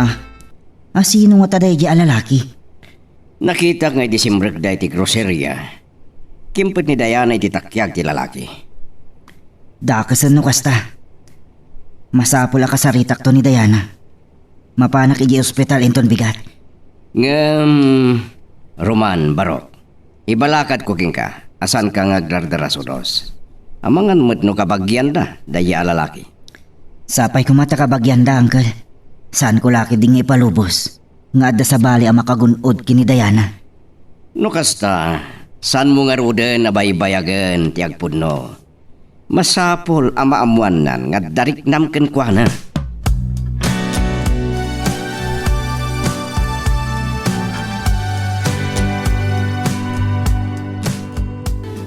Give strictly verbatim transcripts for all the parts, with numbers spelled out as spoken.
Ah, asino ngata daydiay a lalaki? Nakitak nga idi simrekda iti groceria, kimpet ni Diana iti takiag ti lalaki. Dakesen no kasta. Masapul a kasaritakto ni Diana. Mapanak idiay ospital inton bigat. Ngem, Roman, Barok, ibalakadko kenka a saanka nga agdardarasudos. Amangan met no kabagianda daydiay a lalaki. Sapay koma ta kabagianda, Uncle. Saanko la ketdi nga ipalubos nga adda sabali a makagun-od ken ni Diana. No kasta, saanmo ngaruden a baybayagen ti agpudno. Masapul a maammoannan nga adda riknam kenkuana.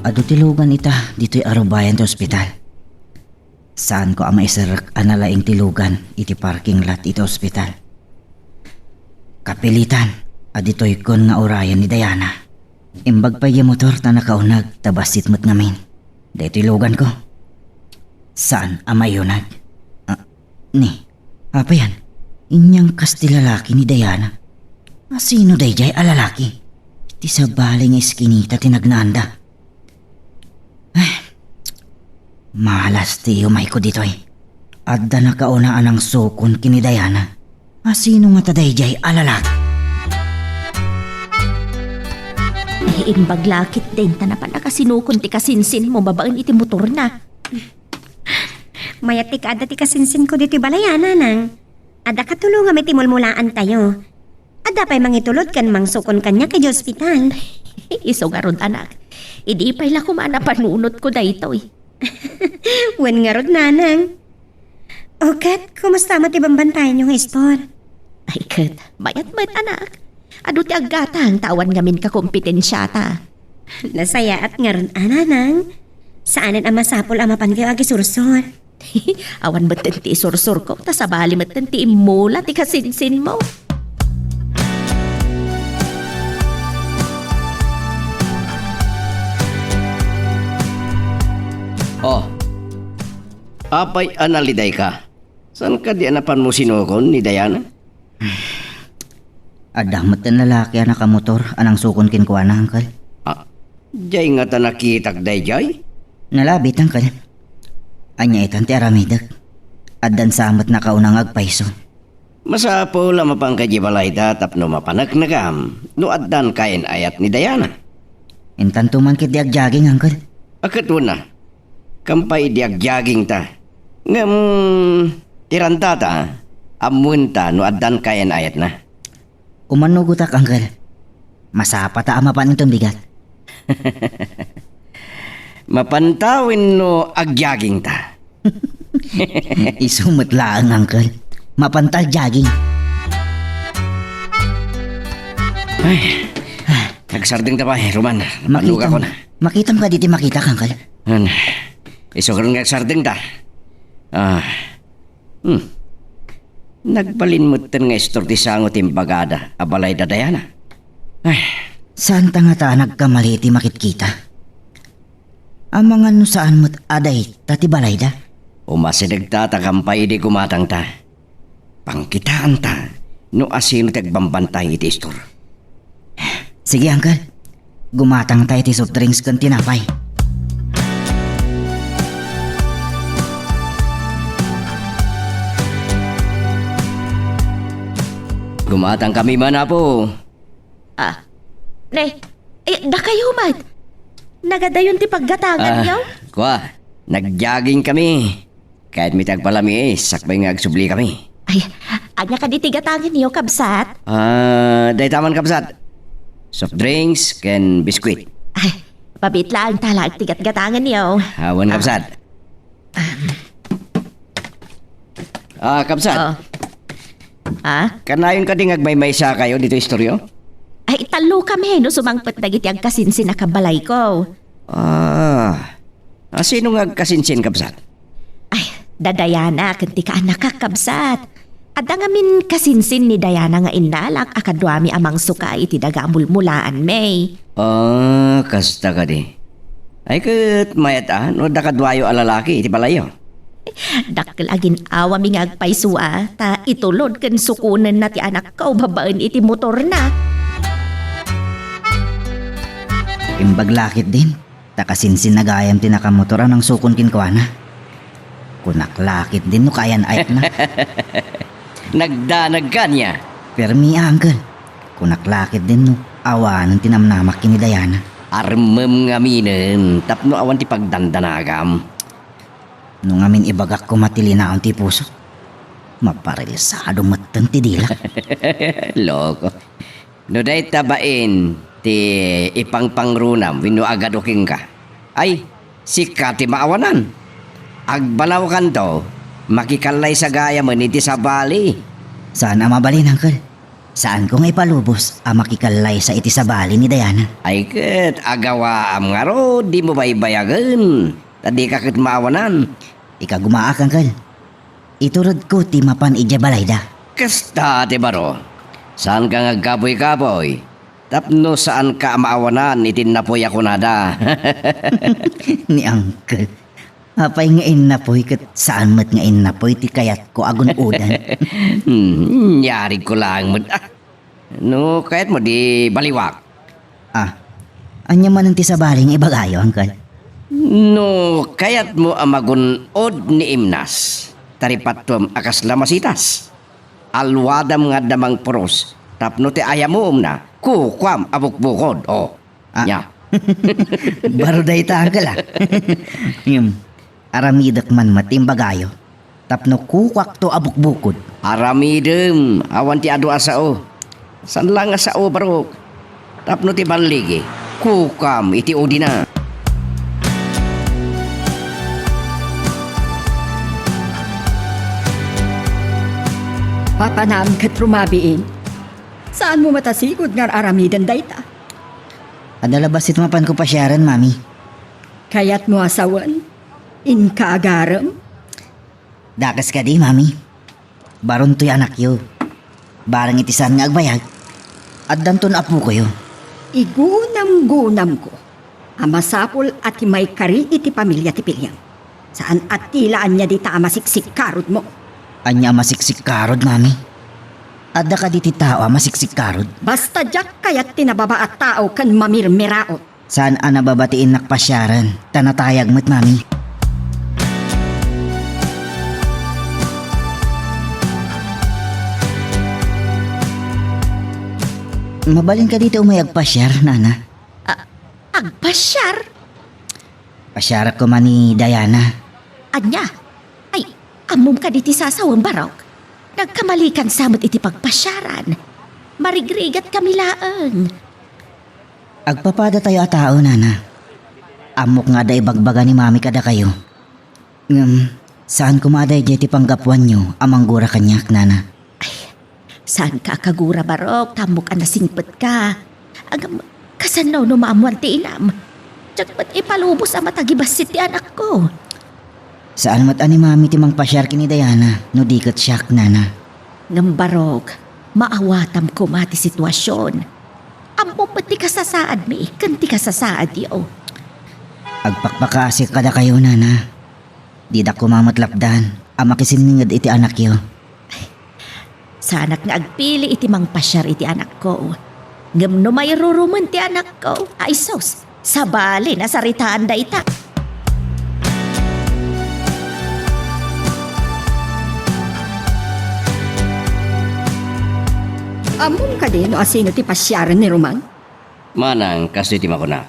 Adu ti lugan ita ditoy arubayan ti ospital. Saanko a maiserrek a nalaing ti lugan iti parking lot iti ospital. Kapilitan a ditoykon nga urayan ni Diana. Imbag pay diay motor ta nakauneg ta bassit met ngamin. Daytoy luganko. Saan a maiuneg? Ah, ni, apay yan? Inyangkas ti lalaki ni Diana. Asino daydiay a lalaki? Iti sabali nga iskinita ti nagnaanda. Ay, malas ti iumayko ditoy. Adda nakauna a nangsukon ken ni Diana. Asino ngata daydiay a lalaki? Naimbag la ketdin ta napan a kasinukon ti kasinsinmo babaen iti motorna. Mayat ti kaadda ti kasinsinko ditoy balay, a, Nanang. Adda katulongam iti mulmulaantayo. Adda pay mangitulod ken mangsukon kaniak idiay ospital. Isu ngarud, anak. Idi pay la koma a napanunotko daytoy. Wen ngarud, Nanang. O ket, kumusta met ti bambantayanyo nga istor? Ay ket, mayat met, anak. Adu ti aggatang ta awan ngamin kakompetensiata. Nasayaat ngarud, a, Nanang. Saanen a masapul a mapankayo agisursor. Awan metten ti isursurko, ta sabali metten ti immula ti kasinsinmo. Oh, apay a nalidayka? Saan kadi a napanmo sinukon ni Diana? Adda metten lalaki a nakamotor a nangsukon kenkuana, Uncle. Ah, diay ngata nakitak daydiay? Nalabit, Uncle. Ania itan ti aramidek? Addan sa met nakauna nga agpayso. Masapul a mapanka idiay balayda tapno mapaneknekam no addan kayen-ayat ni Diana. Intanto man ketdi agjaging, Uncle. A, ket wen a, kampay idi agjagingta. Ngem, ti rantata, ammoenta no addan kayen-ayatna. Umannugotak, Uncle. Masapata a mapan inton bigat. Mapanta wenno agjagingta? Isu met laeng, Uncle. Mapanta agjaging. Ay, agsardengta pay, Roman. Makitam, makitam kadi ti makitak, Uncle? An, isu ket nga agsardengta. Ah, Hmm. Nagbalin metten nga istor ti sango ti imbagada a balayda dayana. Ay. Saanta ngata a nagkamali ti makitkita? Amangan no saan met a dayta ti balayda? Umasidegta ta kampay idi gumatangta. Pangkitaanta no asino ti agbambantay iti istor. Sige, Uncle. Gumatangta iti soft drinks ken tinapay. Gumatangkami man, Apo. Ah. Ne, eh, dakayo met. Nagadayon ti paggatanganyo? Ah, kua, nag-jogging kami. Kayatmi ti agpalamiis, sakbay nga agsubli kami. Ay, ania kadi ti gatangenyo, kabsat? Ah, dayta man, kabsat. Soft drinks ken biskwit. Ay, mabiit laeng ta laeng ti gatgatangenyo. Awan, ah, kabsat. Ah, kabsat. Oh. Ah? Kanayon kadi nga agmaymaysa kayo ditoy istoryo? Ay, tallo kami no sumangpet dagiti agkasinsin a kabalayko. Ah, asino nga agkasinsin, kabsat? Ay, da Diana ken ti kaanakak, kabsat. Adda ngamin kasinsin ni Diana nga innalak a kaduami a mangsuka iti daga a mulmulaanmi. Ah, kasta kadi. Ay, ket mayat a no adda kaduayo a lalaki iti balayyo? Dakkel a gin-awami nga agpayso a, ta itulod ken sukonenna ti anakko babaen iti motorna. Imbag la ketdin, ta kasinsinna gayam ti nakamotor a nangsukon kenkuana. Kunak la ketdin no kaayan-ayatna. Nagdanag ka ania? Permi a, uncle. Kunak la ketdin no awanen ti namnamak ken ni Diana. Armem ngaminen tapno awan ti pagdandanagam. No ngamin ibagak koma ti linaon ti pusok, maparilsado metten ti dilak. Loko. No dayta bain ti ipangpangruam wenno agadu kenka, ay, sika ti maawanan. Agbalawkanto, makikallaysa gayamen iti sabali. Saan a mabalin, uncle. Saanko nga ipalubos a makikallaysa iti sabali ni Diana. Ay ket, agawaam ngarud, dimo baybayagen, ta dika ket maawanan. Ikagumaak, uncle. Ituredko ti mapan idiay balayda. Kasta ti baro. Saanka nga agkabuy-kabuy tapno saanka a maawanan iti innapuy a kunada. Ni uncle. Apay nga innapuy ket saan met nga innapuy ti kayatko a gun-odan? Hmm, yarigko laeng met. Ah, no kayatmo, di baliwak. Ah, ania manen ti sabali nga ibagayo, uncle? No kayatmo a magun-od ni Imnas, taripattuam a kasla masitas. Alwadam nga adda mangpuros tapno ti ayamuomna, kukuam a bukbukod. Oh. Ah. Nia. Baro dayta, uncle, ah. Ngem, aramidek man met ti imbagayo tapno kukuakto a bukbukod. Aramidem, awan ti adu a sao. Saan la nga sao, barok. Tapno ti balligi, kukuam iti udina. Papanam ket rumabiin. Saanmo met a sigud nga ar-aramiden dayta? Adda la bassit mapanko pasiaren, Mami. Kayatmo a sawen? Inka agarem? Dakes kadi, Mami. Barontoy anakyo. Bareng iti saan nga agbayag, addanton apokoyo. Igunamgunamko a masapul a ti maikari iti pamilia ti piliem. Saan a ti la ania dita a masiksikkarudmo. Ania a masiksikkarud, Mami? Adda kadi ti tao a masiksikkarud? Basta diak kayat ti nababa a tao ken mamirmiraot. Saan a nababa ti innak pasiaren, ta natayag met, Mami. Mabalin kadi ti umay agpasiar, Nana? A-, agpasiar? Pasiarak koma ni Diana. Ania? Ay, ammom kadi ti sasawem, barok? Nagkamalikan sa met iti pagpasiaran. Marigrigat kami laeng. Agpapadatayo a tao, Nana. Ammok nga adda ibagbaga ni Mami kadakayo. Ngem, saan koma a daydiay ti panggapuanyo a manggura kaniak, Nana. Ay, saanka a kagura, barok, ta ammok a nasingpetka. Ngem, kasano no maammuan ti inam? Diak met ipalubos a matagibassit ti anakko. Saan met a ni Mami ti mangpasiar ken ni Diana no di ket siak, Nana. Ngem barok, maawatam koma ti situasion. Ammom met ti kasasaadmi ken ti kasasaadyo. Agpakpakaasik kadakayo, Nana. Dida koma met lapdan a makisinninged iti anakyo. Saanak nga agpili iti mangpasiar iti anakko. Ngem no mairurumen ti anakko, ay sus, sabali a saritaan dayta. Ammom kadi no asino ti pasiaren ni Roman? Manang, kastoy ti makunak.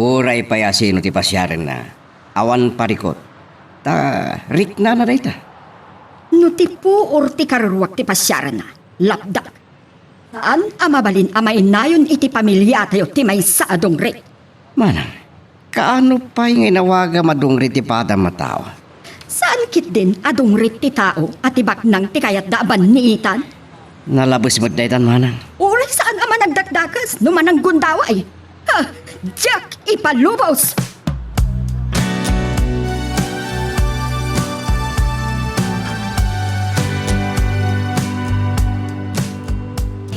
Uray pay asino ti pasiarenna, awan parikut. Ta riknana dayta. No ti puor ti karuruak ti pasiarenna, lapdak. Saan a mabalin a mainayon iti pamiliatayo ti maysa a dungrit. Manang, kaano pay nga inawagam a dungrit ti padam a tao? Saan ketdin a dungrit ti tao a ti baknang ti kayatda a banniitan? Nalabes met daytan, manang. Uray saan a managdakdakes no mananggundaway. Ha! Diak ipalubos!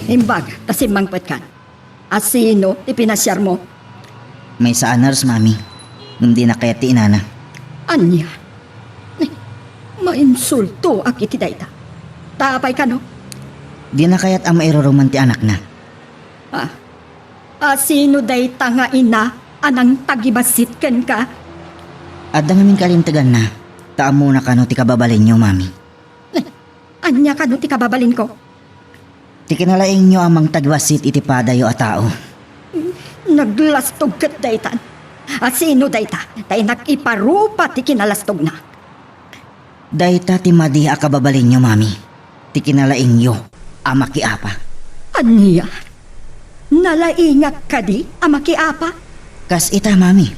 Imbag ta simmangpetkan. Asino ti pinasiarmo? Maysa a nurse, Mami. Ngem dina kayat ti inana. Ania? Mainsultoak iti dayta. Ta apay kano? Dina kayat a mairuruman ti anakna. Ah, a sino dayta nga ina a nangtagibassit kenka? Adda ngamin kalinteganna, ta ammona kano ti kababalinyo, Mami. Ania kano ti kababalinko? Ti kinalaingyo a mangtagibassit iti padayo a tao. Naglastog ket daytan. A sino dayta? Ta innak iparupa ti kinalastogna. Dayta ti madi a kababalinyo, Mami. Ti kinalaingyo a makiapa. Ania? Nalaingak kadi a makiapa? Kas ita, Mami.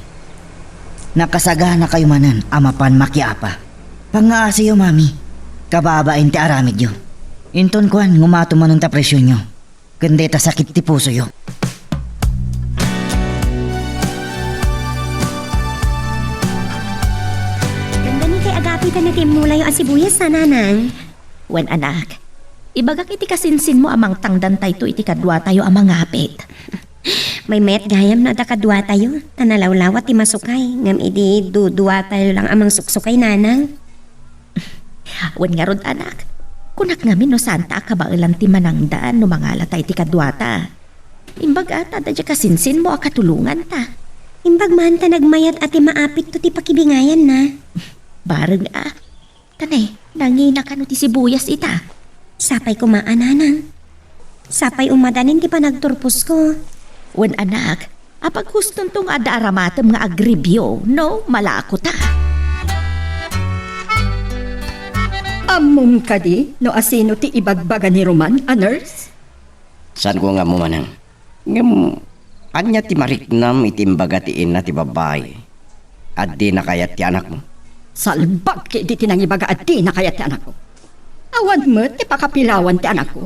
Nakasaganakayo manen a mapan makiapa. Pangngaasiyo, Mami. Kababain ti aramidyo. Inton kuan, ngumato manen ta presionyo. Ken dayta sakit ti pusoyo. Kanda ni kay Agapi ken natimmulayo a sibuyas, a nanang? Wen, anak, ibagak iti kasinsinmo a mangtangdantayto iti kaduatayo a mangapit. Maymayat gayam no adda kaduatayo, ta nalawlawa ti masukay, ngem idi duduatayo lang a mangsuksukay, nanang. Wen ngarud, anak, kunak ngamin no saanta a kabaelan ti manangdan no mangalata iti kaduata. Imbag a ta adda diay kasinsinmo a katulonganta. Imbag man ta nagmayat a ti maapitto ti pakibingayanna. Bareng a. Kanay, nangina kano ti sibuyas ita? Sapay koma a, nanang. Sapay umadanin ti panagturposko. Wen, anak, apaghustonto nga adda aramatem nga agribio no malako ta. Ammom kadi no asino ti ibagbaga ni Roman a nurse? Saanko nga ammo, manang. Ngem, ania ti mariknam iti imbaga ti ina ti babbai a dina kayat ti anakmo? Salbag ketdi ti nangibaga a dina kayat ti anakko. Awan met ti pakapilawan ti anakko.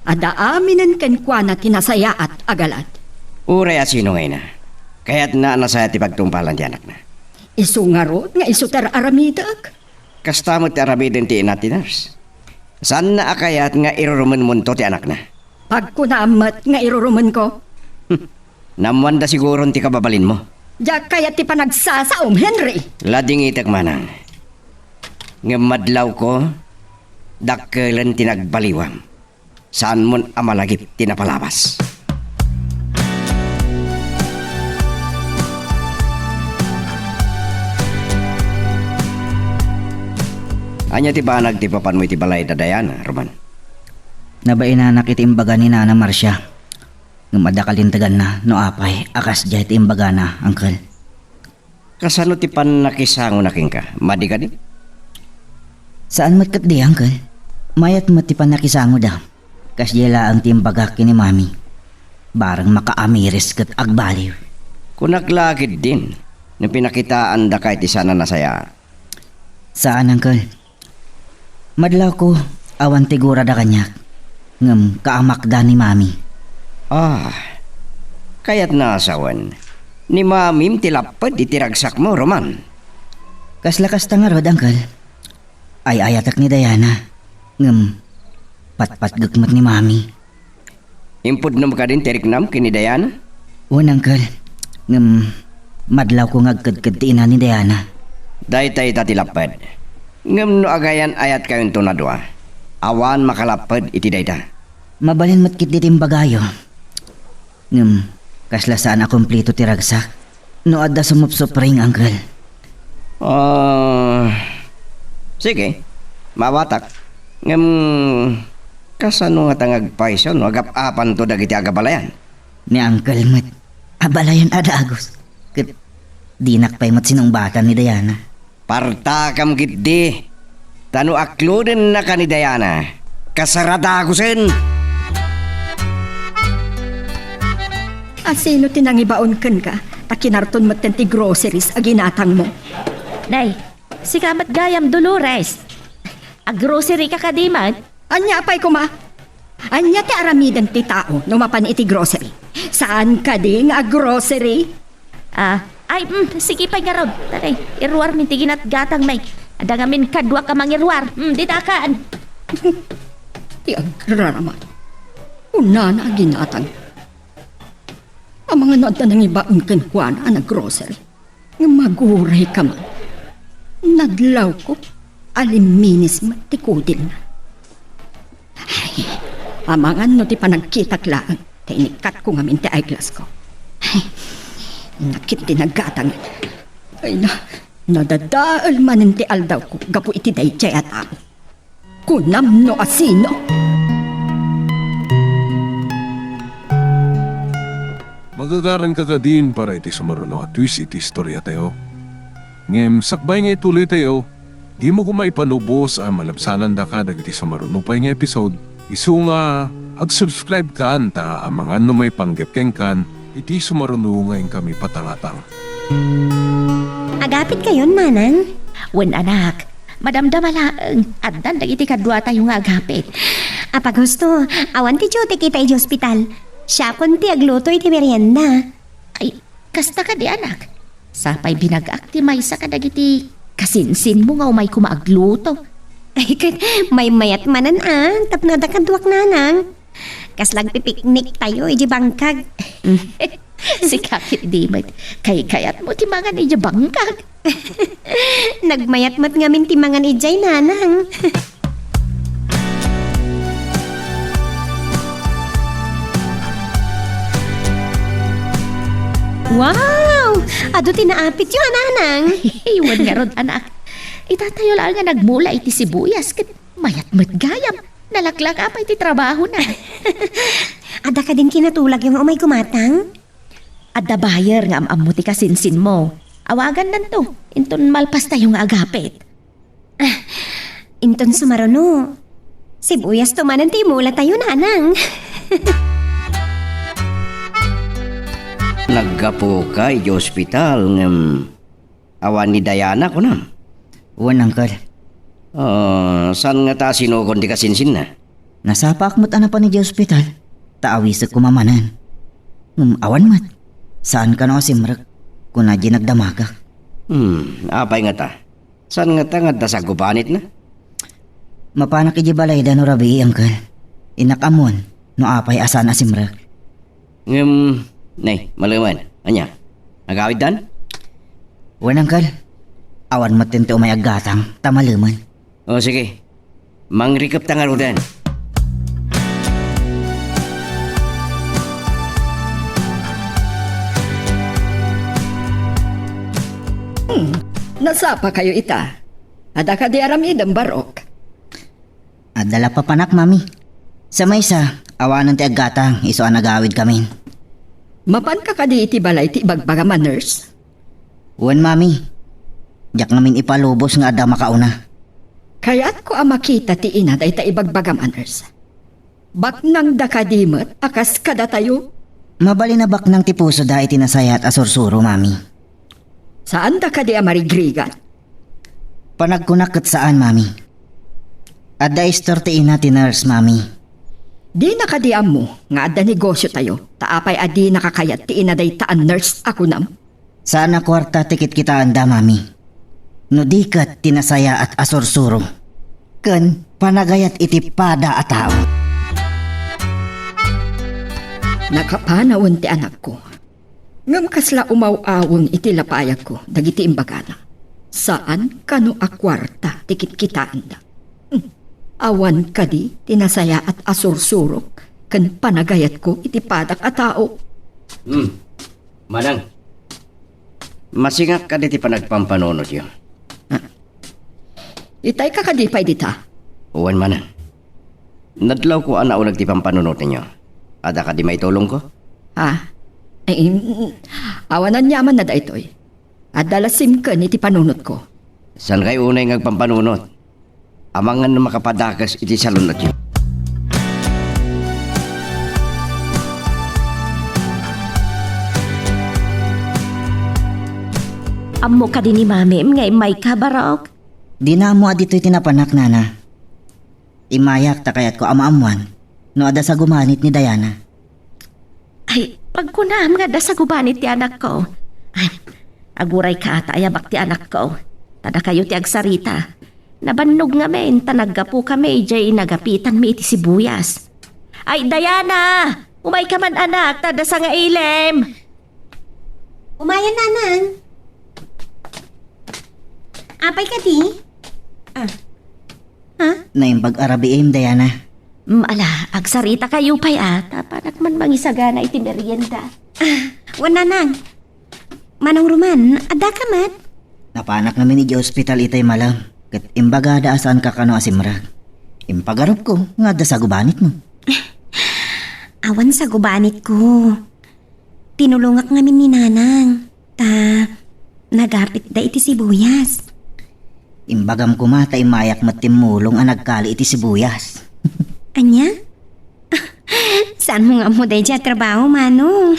Adda aminen kenkuana ti nasayaat a galad. Uray asino nga ina, kayatna a nasayaat ti pagtungpalan ti anakna. Isu ngarud nga isu ti ar-aramidek. Kasta met ti aramiden ti ina ti nurse. Saanna a kayat nga irurumenmonto ti anakna. Pagkunam met nga irurumenko. Naammoanda siguron ti kababalinmo. Diak kayat ti panagsasaom, Henry. Ladingitek, manang. Ngem madlawko, dakkelen ti nagbaliwam. Saanmon a malagip ti napalabas. Ania ti banag ti papanmo iti balay da Diana, Roman? Nabainanak iti imbaga ni Nana Marcia. Ngem adda kalinteganna no apay a kasdiay ti imbagana, Uncle. Kasano ti pannakisangona kenka? Madi kadi? Saan met ketdi, Uncle. Mayat met ti pannakisangoda. Kasdiay laeng ti imbagak ken ni Mami. Bareng makaamiris ket agbaliw. Kunak la ketdin no pinakitaandaka iti saan a nasayaat. Saan, Uncle. Madlawko, awan ti gurada kaniak, ngem kaamakda ni Mami. Ah, kayatna a sawen, ni Mamim ti lapped iti ragsakmo, Roman. Kasla kasta ngarud, Uncle. Ay-ayatek ni Diana, ngem patpatgek met ni Mami. Impudnom kadin ti riknam ken ni Diana? Wen, Uncle. Ngem madlawko nga agkedked ti ina ni Diana. Dayta ita ti lapped. Ngem no agayan-ayatkayonton a dua, awan makalapped iti dayta. Mabalin met ketdi ti imbagayo. Ngem kasla saan a kumplito ti ragsak. No adda sumupsupring, Uncle. Ah, sige, maawatak. Ngem, kasano ngata nga agpayso no agap-apanto dagiti agabalayan? Ni Uncle met, abalayan a dagus. Ket dinak pay met sinungbatan ni Diana. Partakam ketdi. Ta no aklodennaka ni Diana, kasaradakusen. Asino ti nangibaon kenka? Ta kinarton metten ti groceries a ginatangmo. Nay, sika met gayam, Dolores. Aggrocery ka kadi man? Ania pay koma? Ania ti aramiden ti tao no mapan iti grocery? Saan kadi nga aggrocery? Ah, ay, mm, sige pay ngarud. Taray, iruarmin ti ginatgatangmi. Adda ngamin kaduak a mangiruar. Mm, ditakan. Ti agraramat. Kunana a ginatang. Amangan no adda nangibaon kenkuana a naggrocery. Nga maguray ka man. Nadlawko. Alimminis met ti kudilna. Ay, amangan no ti panagkitak laeng, ta inikkatko ngamin ti eyeglassko. Ay, nakit ti naggatang. Ay na, nadadael manen ti aldawko gapu iti daydiay a tao. Kunam no asino? Magagaranka kadin para iti sumaruno a twist iti istoriatayo. Ngem sakbay nga ituloytayo, dimo koma ipalubos a malabsanandaka dagiti sumaruno pay nga episode, isu nga ag-subscribe kan ta amangan no maipanggep kenkan iti sumaruno nga inkami patangatang. Agapitkayon, Nanang? Wen, anak. Madamdama laeng, addan dagiti kaduatayo nga agapit. Apaghusto, awan ti duty ita idiay ospital. Siakon ti agluto iti merienda. Ay, kasta kadi, anak. Sapay binagak ti maysa kadagiti kasinsinmo nga umay koma agluto. Ay, ket maymayat manen a, tapno adda kaduak, Nanang. Kasla agpipikniktayo idiay bangkag. Sika ketdi met, kaykayatmo ti mangan idiay bangkag. Nagmayat met ngamin ti mangan idiay, Nanang. Wow! Adu ti naapityo a, Nanang. Wen ngarud, anak. Itatayo laeng nga nagmula iti sibuyas ket mayat met gayam. Nalaklaka pay ti trabahona. Adda kadin kinatulagyo nga umay gumatang? Adda buyer nga am-ammo ti kasinsinmo. Awagannanto, inton malpastayo nga agapit. Ah, inton sumaruno, sibuyasto manen ti imulatayo, Nanang. Naggapuka idiay ospital ngem awan ni Diana, kunam? Wen, Uncle. Ah, saan ngata a sinukon ti kasinsinna? Nasapaak met a napan idiay ospital, ta awisek koma manen. Ngem awan met. Saan kano a simrek, kuna diay nagdamagak. Hmm, apay ngata? Saan ngata nga adda sagubanitna? Mapanak idiay balayda no rabii, Uncle. Innak ammon no apay a saan a simrek. Ngem, nay, malemen. Ania? Agawiddan? Wen, Uncle. Awan metten ti umay aggatang, ta malemen. O, sige. Mangrikepta ngaruden. Hmm, nasapakayo ita. Adda kadi aramidem, barok? Adda la papanak, Mami. Sa maysa, awanen ti aggatang, isu a nagawidkamin. Mapanka kadi iti balay ti ibagbagam a nurse? Wen, Mami. Diak ngamin ipalubos nga adda makauna. Kayatko a makita ti ina dayta ibagbagam a nurse. Baknangda kadi met a kas kadatayo? Mabalin a baknang ti pusoda iti nasayaat a sursuro, Mami. Saanda kadi a marigrigat? Panagkunak ket saan, Mami. Adda istor ti ina ti nurse, Mami. Dina kadi ammo nga adda negosiotayo, ta apay a dina kakayat ti ina dayta a nurse a kunam? Saan a kuarta ti kitkitaenda, Mami. No di ket ti nasayaat a sursuro ken panagayat iti pada a tao. Nakapanawen ti anakko. Ngem kasla umaw-aweng iti lapayagko dagiti imbagana. Saan kano a kuarta ti kitkitaenda. Hmm. Awan kadi ti nasayaat a sursurok ken panagayatko iti padak a tao? Hmm. Manang, masingak kadi ti panagpampanunotyo? Ah. Itayka kadi pay dita? Wen, Manang. Nadlawko a nauneg ti pampanunotenyo. Adda kadi maitulongko? Ah. Ay, mm, awan aniamanna daytoy. Adda la simken iti panunotko. Saan kay unay nga agpampanunot? Amangan no makapadakes iti salun-atyo. Ammo kadi ni Mamim nga immayka, Barok? Dina ammo a ditoy ti napanak, Nana. Immayak ta kayatko a maammoan no adda sagubanit ni Diana. Ay, pagkunam nga adda sagubanit ti anakko. Ay, agurayka ta ayabak ti anakko. Ta dakayo ti agsarita. Nabannog ngamin ta naggapukami idiay inagapitanmi iti sibuyas. Ay, Diana! Umayka man, anak, ta adda sangailem! Umayen, Nanang. Apay kadi? Ah. Ha? Naimbag a rabiim, Diana. Mm, ala, agsarita kayo pay, ah. Tapanak man mangisagana iti merienda. Ah, wen, Nanang. Manong Roman, adda ka met? Napanak ngamin idiay ospital itay malem, ket imbagada a saan ka kano a simrek. Impagarupko nga adda sagubanitmo. Awan sagubanitko. Tinulongak ngamin ni Nanang, ta nagapitda iti sibuyas. Imbagam koma ta immayak met timmulong a nagkali iti sibuyas. Ania? Saanmo nga ammo daydiay a trabaho, Manong?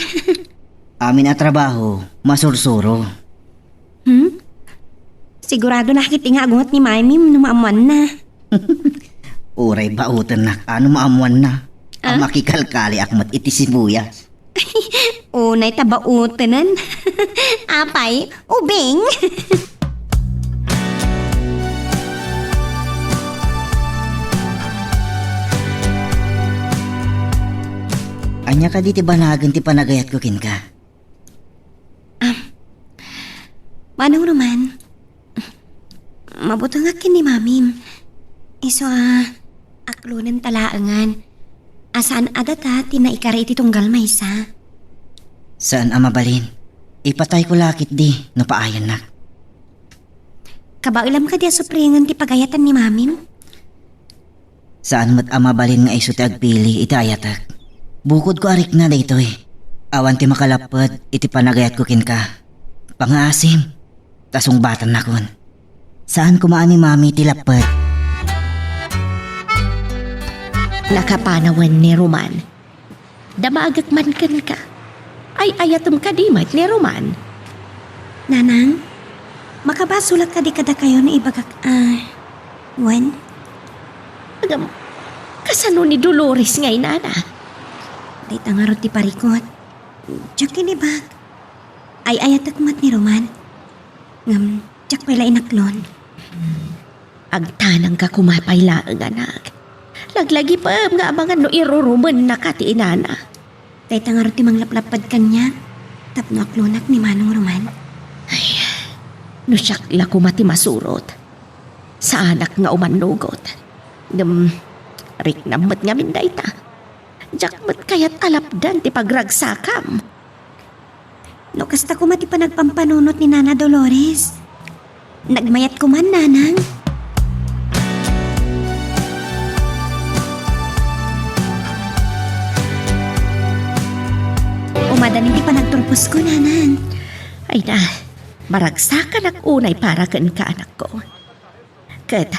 Amin a trabaho, masursuro. Hmm? Sigurado na kiti nga agunget ni Mami no maammuanna. Uray bauten nak, ano maammuanna? Ah? A makikalkaliak met iti sibuyas. Unay ta bautenen. Apay, ubing. Ania kadi ti banagen ti panagayatko kenka? Ah, Manong Roman, mabutengak ken ni Mamim. Isu a, aklonen ta laengen a saan a data ti naikari iti tunggal maysa. Saan a mabalin. Ipatayko la ketdi no paayannak. Kabaelam kadi a supringen ti pagayatan ni Mamim? Saan met a mabalin nga isu ti agpili iti ayatek. Bukodko a rikna daytoy. Awan ti makalapped iti panagayatko kenka. Pangaasim, ta sungbatannakon. Saan koma a ni Mami ti lapped. Nakapanawen ni Roman. Damagek man kenka. Ay-ayatem kadi met ni Roman. Nanang, makabasolak kadi kadakayo no ibagak a, wen? Agam, kasano ni Dolores nga inana? Dayta ngarud ti parikut. Diak inibag. Ay-ayatek met ni Roman. Ngem, diak pay la inaklon. Agtanangka koma pay laeng, anak. Laglagipem nga amangan no irurumennaka ti inana. Dayta ngarud ti manglaplapped kaniak tapno aklonak ni Manong Roman. Ay, no siak la koma ti masurot, saanak nga umannugot. Ngem, riknam met ngamin dayta. Diak met kayat a lapdan ti pagragsakam. No kasta koma ti panagpampanunot ni Nana Dolores, nagmayat koman, Nanang. Umadani ti panagturposko, Nanang. Ay na, maragsakanak unay para kenka, anakko. Ket,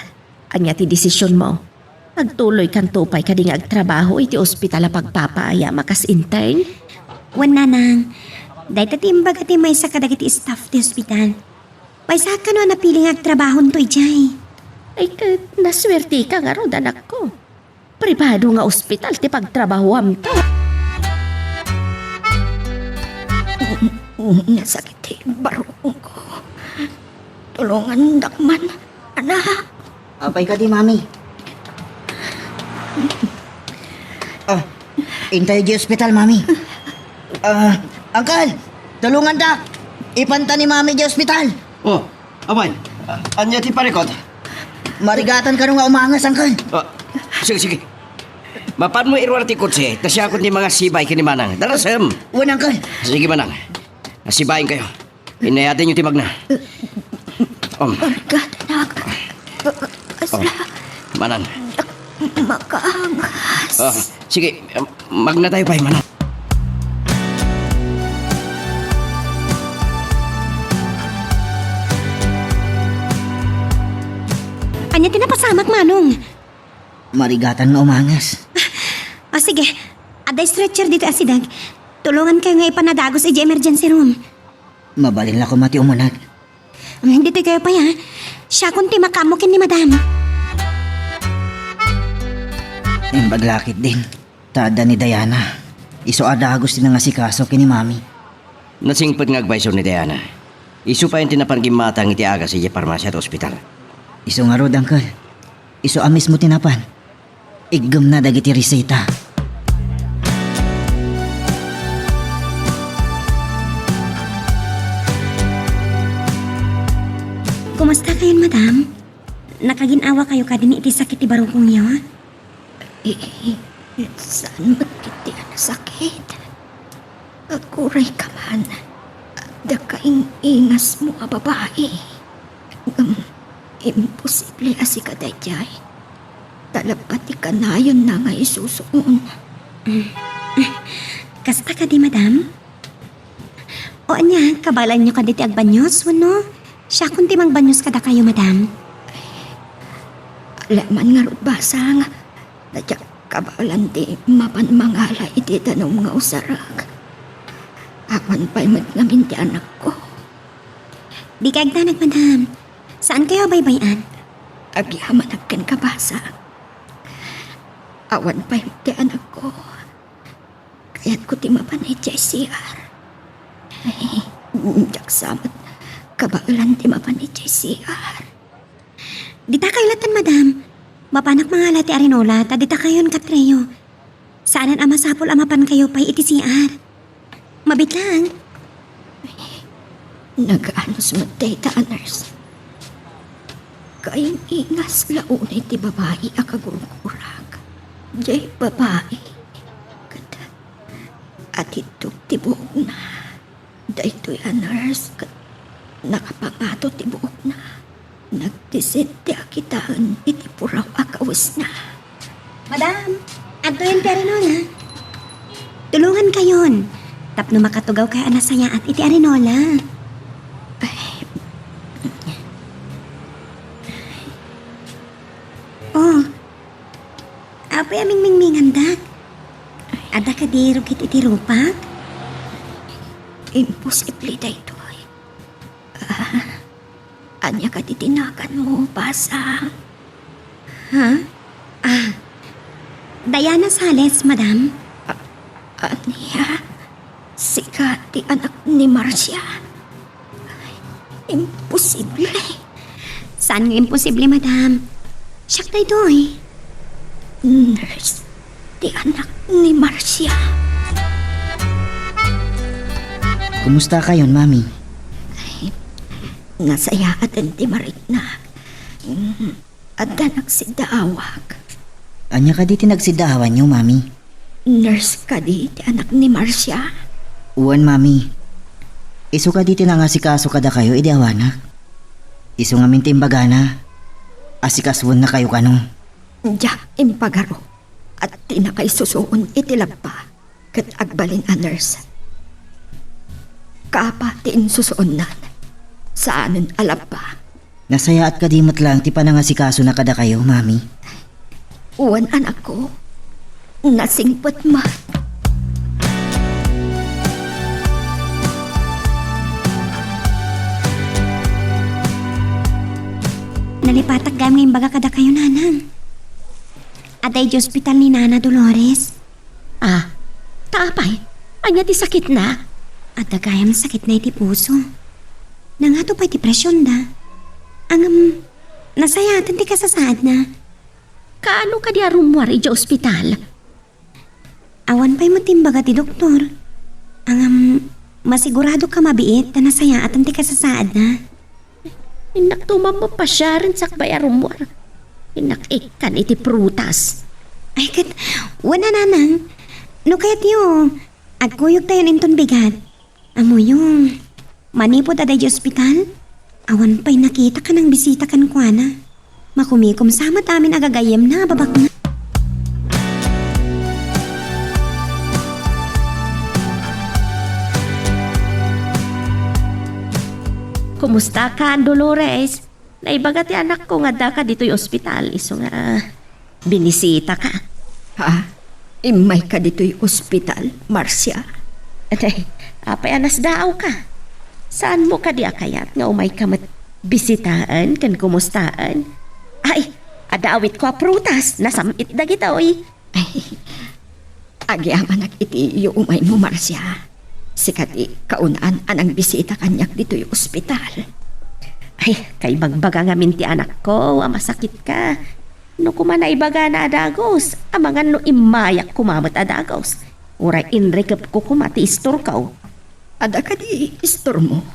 ania ti desisionmo? Agtuloykanto pay kadi nga agtrabaho iti ospital a pagpapaayam a kas intern? Wen, Nanang. Dayta ti imbaga ti maysa kadagiti staff ti ospital. Maysaak kano a napili nga agtrabahonto idiay. Ay, ket nasuerteka ngarud, anakko. Pribado nga ospital ti pagtrabahoamto. Nasakit ti barukongko. Tulongandak man, anak. Apay kadi, Mami? Ah, intayo di ospital, Mami. Ah, Uncle, tulonganda. Ipanta ni Mami di ospital. Oh, apay, ania ti parikut? Marigatan kano nga umanges, Uncle. Ah, sige, sige. Mapanmo iruar ti kotse, ta siakon ti mangasibay ken ni Manang. Darasem. Wen, Uncle. Sige, Manang. Asibayenkayo. Inayatenyo ti magna. Um. Argatanak. Asla. Oh. Manang. Makaangas. Ah, sige, um, magnatayo pay, Manang. Ania ti napasamak, Manong? Marigatan nga umanges. Ah, sige. Adda stretcher ditoy a sideg. Tulongankayo nga ipanadagus idiay emergency room. Mabalin la koma ti umuneg. Hmm, ditoy kayo pay, ha? Siakon ti makaammo ken ni Madam. Imbag la ketdin, ta adda ni Diana. Isu a dagus ti nangasikaso ken ni Mami. Nasingpet nga agpayso ni Diana. Isu pay ti napan gimmatang iti agas idiay parmasia ti ospital. Isu ngarud, Uncle. Isu a mismo ti napan. Iggemna dagiti reseta. Kumastakayon, Madam? Nakagin-awakayo kadin iti sakit ti barukongyo? Eh, saan met ketdi a nasakit. Aguray ka man. Adda kaing-ingasmo a babai. Ngem, imposible a sika daydiay. Ta labat ti kanayonna nga isusuon. Kasta kadi, madam? O ania, kabaelanyo kadi ti agbanyos wenno siakon ti mangbanyos kadakayo, madam? Aleman ngarud, basang. Ta diak kabaelan ti mapan mangala iti danum nga usarek. Awan pay met ngamin ti anakko. Dika agdanag, madam. Saankayo a baybay-an? Agyamanak kenka, basang. Awan pay met ti anakko. Kayatko ti mapan idiay C R. Ay, diak sa met kabaelan ti mapan idiay C R. Ditakayo latta, madam. Mapanak mangala ti arinola, ta ditakayon kat Reo. Saanen a masapul a mapankayo pay iti C R. Mabiit laeng. Naganos met dayta a nurse. Kaing-ingas la unay ti babai a kagurgurak. Diay babai ket atiddog ti buokna. Daytoy a nurse ket nakapangato ti buokna. Nagdisit ti akitaen iti puraw a kawesna. Madam, adtoyen ti arinola. Tulongankayon tapno makatugawkayo a nasayaat iti arinola. Ay. Oh, apay a mingmingmingandak? Adda kadi rugit iti rupak? Imposible daytoy. Ah, ania kadi ti naganmo, basang? Ha? Ah, Diana Sales, madam. A-, ania? Sika ti anak ni Marcia? Imposible. Saan nga imposible, madam? Siak daytoy. Nurse ti anak ni Marcia. Kumustakayon, Mami? Ay, nasayaaten ti marikna. Mm, adda nagsiddaawak. Ania kadi ti nagsiddaawanyo, Mami? Nurse kadi ti anak ni Marcia? Wen, Mami. Isu kadi ti nangasikaso kadakayo idi awanak. Isu ngamin ti imbagana, asikasuennakayo kano. Diak impagarup a ti nakaisusuon iti labba ket agbalin a nurse. Kaapa ti insusuonnan, saanen a labba. Nasayaat kadi met laeng ti panangasikasona kadakayo, Mami? Wen, anakko. Nasingpet met. Nalipatak gayam nga imbaga kadakayo, nanang. Adda idiay ospital ni Nana Dolores. Ah, ta apay? Ania ti sakitna? Adda gayam sakitna iti puso. Nangato pay ti presionda. Ngem, nasayaaten ti kasasaadna. Kaano kadi a rummuar idiay ospital? Awan pay met ti imbaga ti doktor. Ngem, masiguradok a mabiit ta nasayaaten ti kasasaadna. Innakto man mapasiaren sakbay a rummuar. Innak ikkan iti prutas. Ay, ket, wen a, nanang. No kayatyo, agkuyogtayon inton bigat. Ammoyo, manipud adda idiay ospital, awan pay nakita a nangbisita kenkuana. Makumikom sa met amin a gagayyemna a babaknang. Kumusta ka, Dolores? Naibaga ti anakko nga addaka ditoy ospital, isu nga binisitaka. Ha? Immayka ditoy ospital, Marcia? Atay, apay a nasdaawka? Saanmo kadi a kayat nga umayka met bisitaen ken kumustaen? Ay, adda awitko a prutas, nasam-it dagitoy. Ay, agyamanak iti iumaymo, Marcia. Sika ti kaunaan a nangbisita kaniak ditoy ospital. Ay, kaibagbaga ngamin ti anakko a masakitka. No koma naibagana a dagus, amangan no immayak koma met a dagus. Uray inrikepko koma ti istorko. Adda kadi istormo?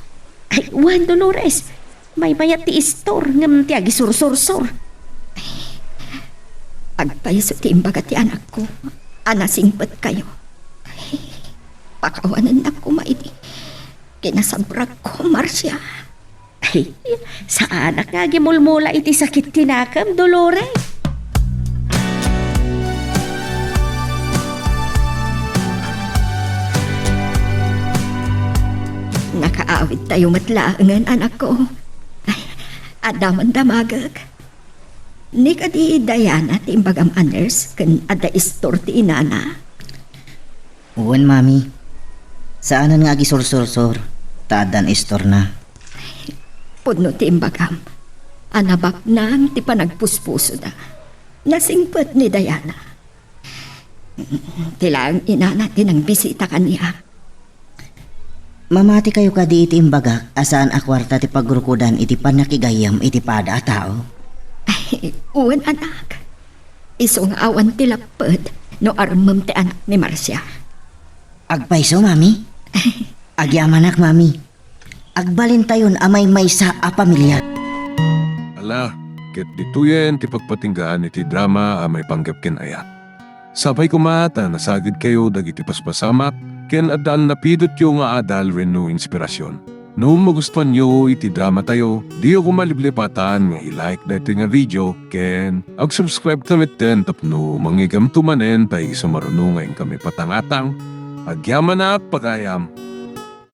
Ay, wen, Dolores. Maymayat ti istor ngem ti agisursursor. Agpayso ti imbaga ti anakko a nasingpetkayo. Pakawanennak koma iti kinasabrakko, Marcia. Ay, saanak nga agimulmula iti sakit ti nakem, Dolores. Nakaawidtayo met laengen, anakko. Ay, adda man damagek. Ni kadi Diana ti imbagam a nurse ken adda istor ti inana? Wen, Mami. Saanen nga agisursursor, ta addan istorna. Pudno ti imbagam a nabaknang ti panagpuspusoda. Nasingpet ni Diana. Ti laeng inana ti nangbisita kaniak. Mamatikayo kadi iti imbagak a saan a kuarta ti pagrukodan iti pannakigayyem iti pada a tao? Ay, wen, anak. Isu nga awan ti lapped no armem ti anak ni Marcia. Agpayso, Mami? Agyamanak, Mami. Agbalintayon a maymaysa a pamilia. Ala, ket ditoyen ti pagpatinggaan iti drama a maipanggep ken ayat. Sapay koma ta nasagidkayo dagiti paspasamak ken adda a napidotyo nga adal wenno inspirasyon. No magustuanyo iti dramatayo, diyo koma liplipatan nga i-like daytoy nga video ken ag-subscribe ta metten tapno mangigamto manen ta isu maruno nga inkami patangatang. Agyamanak, pagayam!